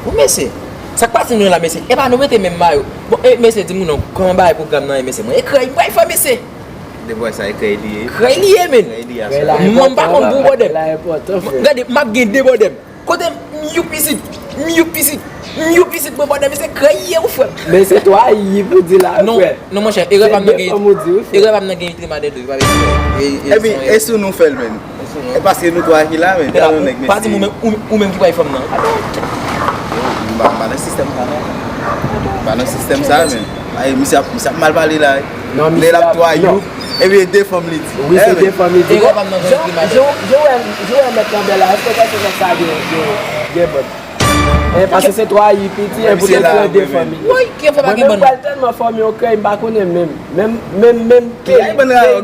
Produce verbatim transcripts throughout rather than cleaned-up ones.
Bon, mesye, sa k pase nou la, mesye? Epa nou mete menm mayo. Bon, e, mesye, di m non, kòman bagay pwogram nan ye, mesye? Mwen ekrèy, m pral fè, mesye. Depi w wè sa, ekrèy li ye. Ekrèy li ye, men. Ekrèy li a sa. Mwen m pa konn pou bòdè m. Gade, m ap gen de bòdè m. Kote m, m you pitit, m you pitit, m you pitit, mwen bòdè m, se ekrèy li ye, wi, frè m. Men se twa yi pou di la, frè. Non, non, monchè, erè pa m nan gen, erè pa m nan gen Itrema Dèdo, pa bezwen. Epi, e si nou fè l, men? E paske nou twa ki la, men, talon nèg, mesye. Pa di m ou menm, ou, ou menm ki bay fanm nan. Yo, m pa, m pa nan sistèm sa, non. M pa nan sistèm sa, men. Ay, misye ap, misye ap mal pale la. Non, misye ap twa you. Epi de fanm li di. Wi, se de fanm li di. Erè pa m nan Itrema Dèdo. Jan, jan, jan w wè, jan w wè mèt kanpe la, èske w panse nèg sa gen, gen, gen bòt? E, paske se twa yi piti, e pou te fè de fanm li di. Woy, ki fè pa gen bòt? Mwen menm pral tèlman fòme yon krèy, m pa konnen menm. Menm, menm, menm peyi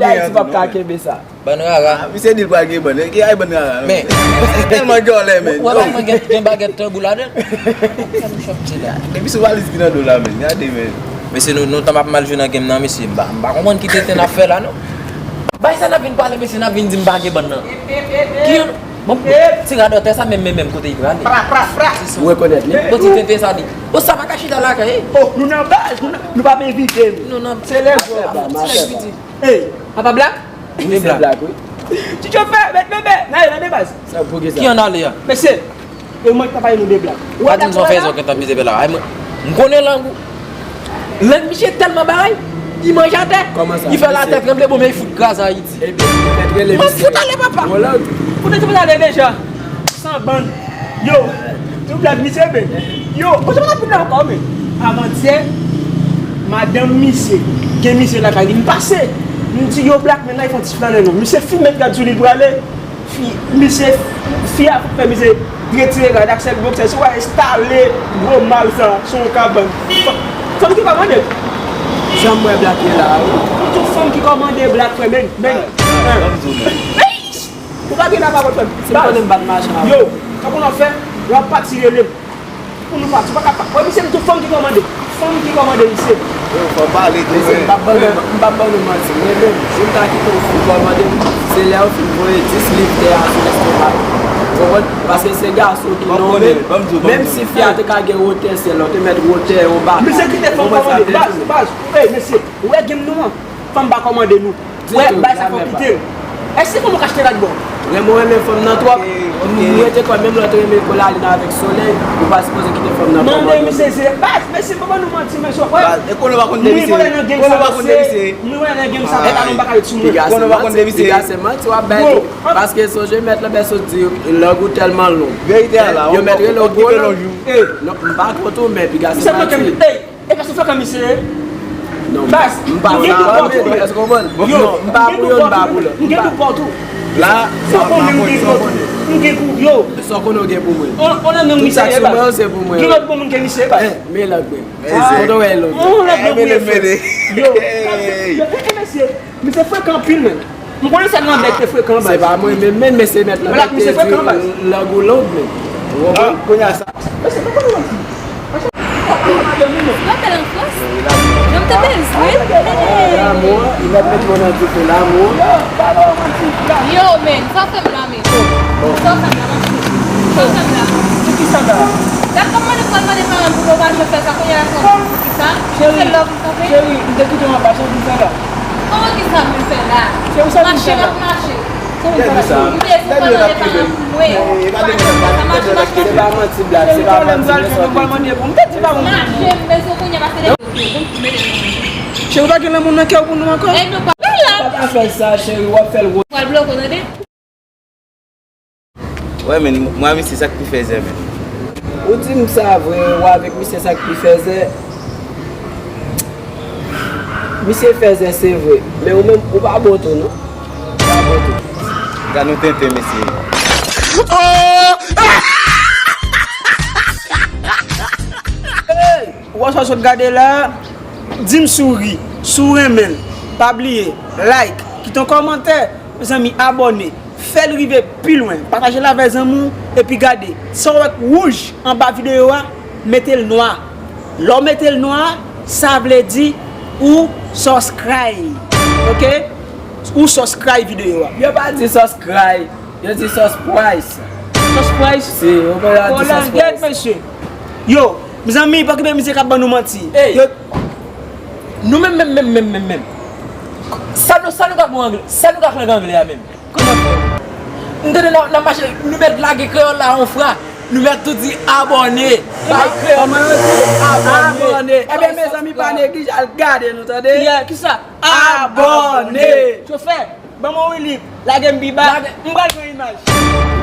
Dayiti p ap ka kenbe sa. Bann rara. Ah, misye di l pral gen bann. Ki ay bann rara, non? Men. Misye tèlman djòlè, men. Ou wè bagay mwen gen, gen bagèt tanbou ladan l? Depi sou valiz ki nan do la, men. Gade, men. Mesye, nou, nou tann ap mal jwe nan game nan, mesye. M pa, m pa konprann ki tenten n ap fè la, non. Bay sa n ap vin pale, mesye, n ap vin di m pa gen bann nan. Ki yon, bon, ti radòtè sa, menm, menm, menm kote li prale. Ou rekonèt li? Bon, ti tenten sa, li. Bon, sa pa ka chita lakay, e. Oh, nou nan baz, nou nan, nou pa envite m. Nou nan. Se lè. Ti nèg piti. Ey, papa Black? Wi, se Black, wi. Ti chofè, mèt bebe, n ale nan de baz. Sa pou ki sa? Ki an ale a? Mesye, e mwen ki ta pale nou de Black. Pa di m sa w fè zòt gentan peze pè la. Ay, mwen, m konnen lang ou. Lang misye tèlman bagay, li manje atè. Kòman sa? Li fè latè tranble, bon, men li fout kraze Ayiti. Ebyen, mèt rele misye. Mwen fout ale, papa. Roland. Fout ale deja. San bann. Yo, tout Black misye, men. Yo, bon, se pa pou Black ankò, men. Avantyè, madanm misye, gen misye lakay li, m pase. M di, yo, Black, men n al fè yon ti flannen, non. Misye fin mèt gad sou li l prale. Fi, misye, fi a fout fè misye retire rad ak sèl boksè. Se w a enstale gwo mal sa sou yon kabann. Fanm, fanm ki kòmande. Jan m wè Black ye la, wi. Tout fanm ki kòmande Black, frè, men, men. Ban m di w, men. Ou pa gen lapawòl, frè m. Si m konnen m pa t mache avè w. Yo, sa pou n ap fè? Yo ap pati rele m. Pou nou pati, ou pa ka pa. Wè, misye, m tout fanm ki kòmande. Fanm ki kòmande, misye. Yo, fò pale tou, mesye, men. M p ap ban nou, m p ap ban nou manti. Mwen menm, si m ta kite yon fi kòmande m, se lè yo fin voye dis liv tè a sou lestomak. Ou konprann? Paske se gason ki nonmen. Menm si fi a te ka gen wotè syèl la, ou te mèt wotè yon baka. Misye kite fanm kòmande. Baz, baz. Ey, mesye, ou wè game nou an? Fanm pa kòmande nou. Wè, bay sa fò kite l. Èske fanm ou ka achte rad bò? Renmen, w renmen fanm nan twòp. M rete kwè menm lè w te renmen Kolalina avèk Solèy, ou pa sipoze kite fanm nan kòmande w. Mande misye, se baz, mesye, pa ban nou manti, mesye. Wè. Baz, e konnen w pa konn de misye. Mwen vòlè nan game sa, mesye. Mwen vòlè nan game sa, papa nou pa ka ret sou mwen. Konnen w pa konn de misye. Piga se manti w ap bay tou. Paske sonje mèt Lanbèso di lang ou tèlman long. Verite a la, yo mèt rele w gwo lang. Non, m pa kont ou, men piga se manti. E pa sou fè kòm misye ye? Non, m pa fè kòm misye, èske w konprann? Yo, non, m pa pou yo, m pa pou lòt. M gen tou pa w tou. La, sa w konnen m gen pou yo. Sa w konnen w gen pou mwen. On, on lè menm misye ye, baz. Tout sa k sou mwen yo, se pou mwen. Gen lòt bon moun ke misye, baz. Eh, men lòt mwen. Kote w wè lòt mwen? On lòt bon moun ye, frè. Yo, yo, eh, mesye. Misye frekan anpil, men. M konnen sèl Lanbèk te frekan, baz. Se pa mwen menm, men, men se mèt Lanbèk te di lang ou long, men. Ou konprann? Kounye a sa. Mesye, pa konnen manti. Ou apèl an Frans? Jan m te bezwen. Lanmou, li mèt met mwen nan dife, lanmou. Yo, men, sa w fè m la, men. Sa w fè m la, manti. Sa w fè m la. Pou ki sa, baz? Gad kòman mwen pral mande paran m pou yo pa janm fè sa, kounye a la, pou ki sa? Se love. Cheri, m te kite w anba, sa w vin fè la? Kòman ki sa m vin fè la? Se ou sa vin fè la? Mache m ap mache. Sa w vin fè la, cheri? M te di w pa mande paran m pou mwen. Se pa manti, baz, se pa manti, men sa w vin fè. M te di pa mwen. Mache m bezwen kounye a pase de. Cheri, ou pa gen lanmou nan kè w pou nou ankò? Nèg yo pa la. Pa ta fè sa, cheri, w ap fè l wo. Pral bloke w, tande? Wè, men, mwen ak misye sa k pi fèzè, men. Ou di m sa vre, ou avèk misye sa k pi fèzè. Misye fèzè, se vre. Men ou menm, ou pa bon tou, non. Ou pa bon tou. Gad yon tenten, mesye. Hey! Ou wè sa w sot gade la, di m si w ri, si w renmen l, pa bliye, like, kite yon kòmantè, mezanmi, abòne, fè l rive pi lwen, pataje l avè zanmi w, epi gade, sa w wè k wouj anba videyo a, mete l nwa. Lè w mete l nwa, sa vle di ou subscribe, oke? Ou subscribe videyo a. Yo pa di subscribe, yo di subscribe. Subscribe? Si, yo pa di subscribe. Mesye. Yo, mezanmi, pa okipe misye k ap ban nou manti. Yo, nou menm, menm, menm, menm, menm, menm. Sa nou, sa nou ka bon anglè, sa nou ka fè anglè a menm? Kòman fè? M tande nan, nan mache, nou mèt lage kreyòl la yon fra. Nou mèt tou di abòne. Bay kreyòl. Kòman yo di? Abòne. Ebyen, mezanmi, pa neglije al gade nou, tande? Kisa? Abòne. Chofè, ban mwen yon lip. Lage m biba. M pral pran imaj.